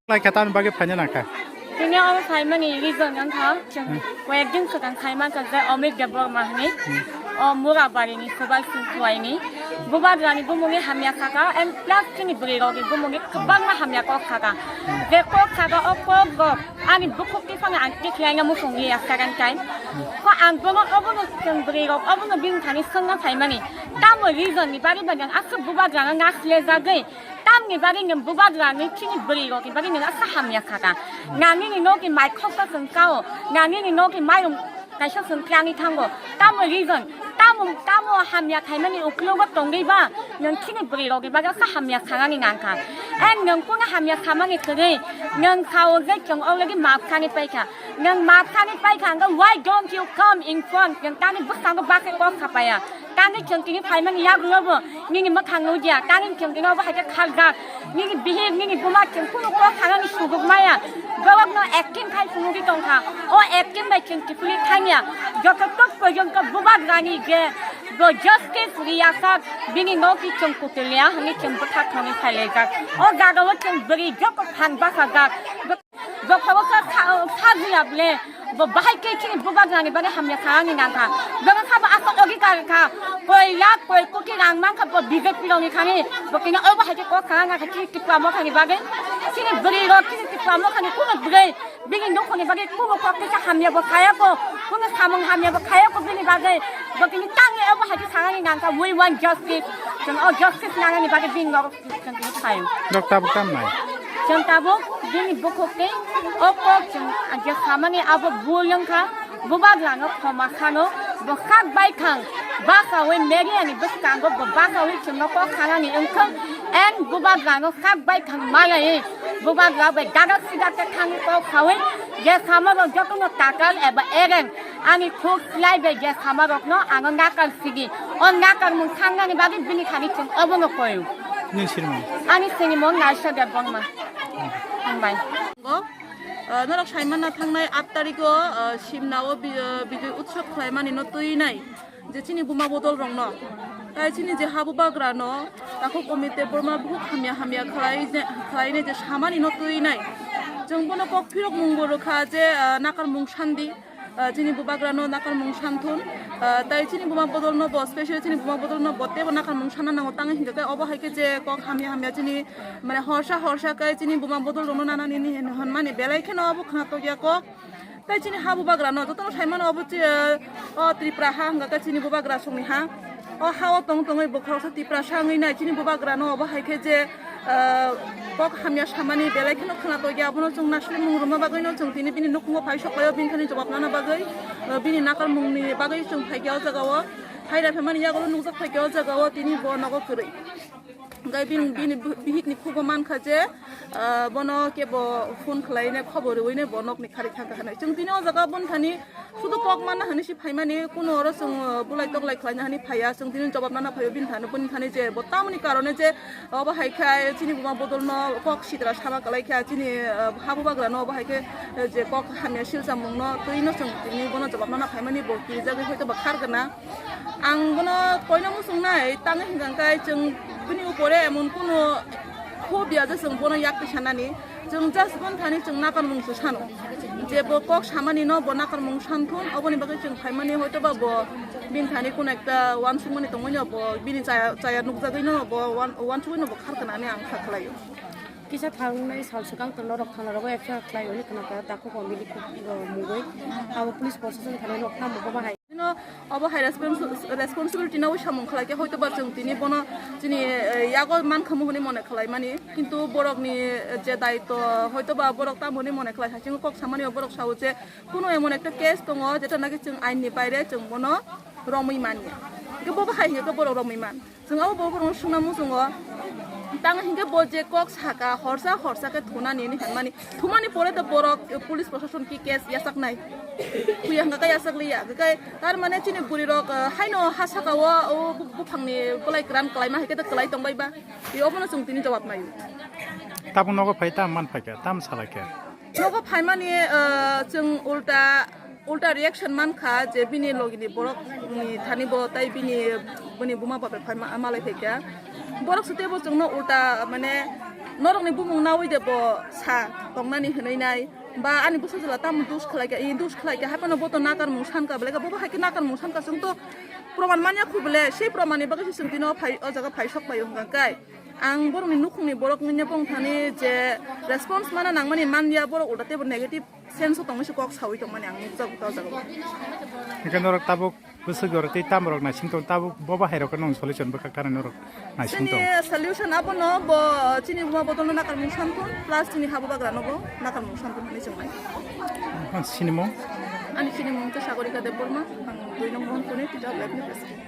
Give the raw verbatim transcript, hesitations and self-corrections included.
Lai kha tamni bagwi phaina nang kha. Tini oro phaimani reason wngkha, chwng Hmm. koyekdin swkang khai mankha je Omik Debbarma hinwi. Hmm. O Murabari ni Subal Singh Khowai ni. Bubagra ni bumung ni hamya khaka and plus chini bwrwi rok ni bumung ni kwbangma hamya kok khaka. Hmm. Je kok khaka o kok rok ani bukhuk tiphang ang tikhlai na muchung ya second time. Hmm. Ko ang bono obono chwng bwrwi rok obono bini thani swngna phaimani. Tamo reason ni bagwi ba nang aswk Bubagra no naslejagwi Tamni bagwi nwng bubagra ni chini bwrwi rok ni bagwi nwng asa hamya khaka. Nangini nokni mai khoksa chwng kao, nangini nokni mairum kaisa chwng tlangwi thango. Tamo reason, tamo, tamo hamya khaimani uklogo tongwi ba nwng chini bwrwi rok ni bagwi asa hamya khanani nangkha. And nwng kunu hamya khamani kwrwi nwng kao je chwng already maaf khani paikha. Nwng maaf khani paikha hwnkhe why don't you come in front? Nwng tani bwskango bakhe kok khapaya. Tani chwng tini phaimani yagulo bo nini mwkhang nukya, tani chwng tini obo hai khe kharjak, nini bihik, nini buma chwng kunu kok khanani suguk maya, borokno acting khai phunugwi tongkha, o acting bai chwng kiphilwi thangya, jototok porjonto bubagrani je bo justice riyasak bini nokni chwng kutuliya hwnwi chwng bwthak thangwi phailaijak, o jagao chwng bwrwi joto phan bachajak. Dophabo kha, kha, kha gwiya ble, bo bahai khe chini bubagrani bagwi hamya kha ani nangkha. Bebak kha bo aswk ogi kha, koi lakh, koi koti rang mankha bo B J P rokni thani, bo kini obo hai khe kok kha nangkha chini Tipra mothani bagwi. Chini bwrwi rok chini Tipra mothani kuno bwrwi, bini nukhungni bagwi kuno kok kisa hamya bo khaya ko, kuno samung hamya bo khaya ko bini bagwi. Bo kini tangwi obo hai khe kha ani nangkha, we want justice. Chwng o justice nanani bagwi bini rok Chwng tini phaio. Rok tabuk tam nai? Chwng tabuk bini bukhuk tei o kok chwng je samani abo bul wngkha, bubagrano khoma khano, bo kak bai thang, bakaui media ni bwskango bo bakaui chwngno kok khanani wngthwng, and bubagrano kak bai thang malai, bubagra bai dadak sidak khe thangwi kok khaui, je samarok jotono takal eba ereng, Ani khuk slai bai je samarokno ano nakar sigi. O nakarmung sangnani bagwi bini thani chwng obono koyo. Nini sinimung? Ani sinimung Naisha Debbarma. Hambai. Go, ah, norok saimanna thangnai aat tarikgo, ah, Simnao bi-, ah, Bijoy Utsav khlaimani no twi nai je chini buma bodol rokno. Tai chini je habubagrano takhuk Omik Debbarma bukhuk hamya hamya khlai je, khlainai je samani no twi nai. Chwng bono kok phirok mungbo rwkha je, ah, nakarmung sandi. Ah, chini bubagrano nakarmung santhun, ah, tai chini buma bodolno bo, specially chini buma bodolno bo teibo nakarmung sanna nango, tangwi hinkhe obo hai khe je kok hamya hamya chini, mane, horsa horsa khe chini buma bodolrokno nanani ni hinwi hwnmani belai kheno obo khwnathokya kok. Tai chini habubagrano jotono saimano obo chi-, o Tripura ha hwnkha khe chini bubagra songni ha. O ha-o tong tongwi bo khoroksa Tiprasa wngwi nai, chini bubagrano obo hai khe je, ah, kok hamya samani belai kheno khwnathokya, abono chwng nasle mung rwma bagwino chwng tini bini nukhungo phai sok paio, bini thani jobab nana bagwi, ah, bini nakarmungni bagwi chwng phaikha o jagao. Phaida phaimani yagulo nukjak phaikha o jagao tini bo nogo kwrwi. Hwnkhe bini, bini bihikni khugo mankha je, ah, bono kebo phone khwlaine khobor rwine bo nokni kharwi thangkha hinwi. Chwng tini o jaga boni thani Sudu kok manna hinwi se phaimani, kuno oro chwng, uh, bulai toklai khlaina hinwi phaiya, chwng tini jobab nana phaio bini thani, bini thani je bo tamoni karone je obo hai khe chini buma bodolno kok sitra sama kwlai kha, chini, uh, habubagrano obo hai khe, uh, je kok hamya silchamungno twino chwng tini bono jobab nana phaimani bo kirijagwi hoito ba khar gana. Ang bono koino muchungnai, tangwi hwnkha khe chwng bini upore emon kuno phobia je chwng bono yak twi sanani. Chwng just boni thani chwng nakarmung se sano. Je bo kok samani no bo nakarmung santhun, oboni bagwi chwng phaimani hoito ba bo bini thani kun ekta uansukmani tongmani no bo bini chaya, chaya nukjagwi no bo uan-, uansugwi no bo kharkana ani ang kha khlaio. Kisa thangnai sal swkang to norok thana rogo F I R khlai oni khna ka takhuk o mili khuk mugwi abo police proshashan thani nok tamo bo bahai. Bino obo hai responsi-, responsibility nawi samung khlai khe hoito ba chwng tini bono chini, eh, yago man khamu hwnwi mone khlai mani, kintu borokni, eh, je daitw hoito ba borok tamo hwnwi mone khlai hai chwng kok samani o borok sao je kuno emon ekta case tongo jeta naki chwng ain ni baire chwng bono romwi manya. Hwnkhe bo bahai hwnkhe borok romwi man. Chwng abo borok borokno swngna muchungo. Tang hinkhe bo je kok saka horsa horsa khe thunani hinwi hinmani. Thumani pore do borok, eh, police proshashan ki case yachaknai. Huya hwnkha khe yachakliya. Hwnkhe tar mane chini bwrwirok, eh, haino ha saka o, o bu-, buphangni bolai kwran kwlaima hai khe do kwlai tongbai ba. Tei obono chwng tini jawab naio. Tabuk nogo phai tam man phaikha, tam salaikha. Nogo phaimani, eh, chwng ulta, ulta reaction mankha je bini logini borok ni thani bo tai bini, bini buma babai phai ma-, malai phaikha. Borok se teibo chwngno ulta mane norokni bumung nawi de bo sa tongnani hwnwi nai ba ani bwsa jwla tamo dus khlaikha, i dus khlaikha, haphano bo to nakarmung sankha, belai kha bo hai khe nakarmung sankha, chwng to proman manya khu bele, sei proman ni bagwi se chwng tino phai, o jaga phai sok bai wngkha kai. Ang borokni nukhungni borok wngya bong thani je response mana nangmani manya borok ulta teibo negative sense o tongmani se kok sawi tongmani ang nukjago o jaga o. Hwnkhe norok tabuk bwswk rok tei tam rok naising tong tabuk bo bahai rok no solution bwkha kha norok naising tong. Chini solution abono bo chini buma bodol no nakarmung santhun plus chini habo bagra no bo nakarmung santhun hinwi chwng nai. Sinimung? Ani sinimung khe Sagorika Debbarma, ang dui nong Mohonkuni, Teacher of Life ni president.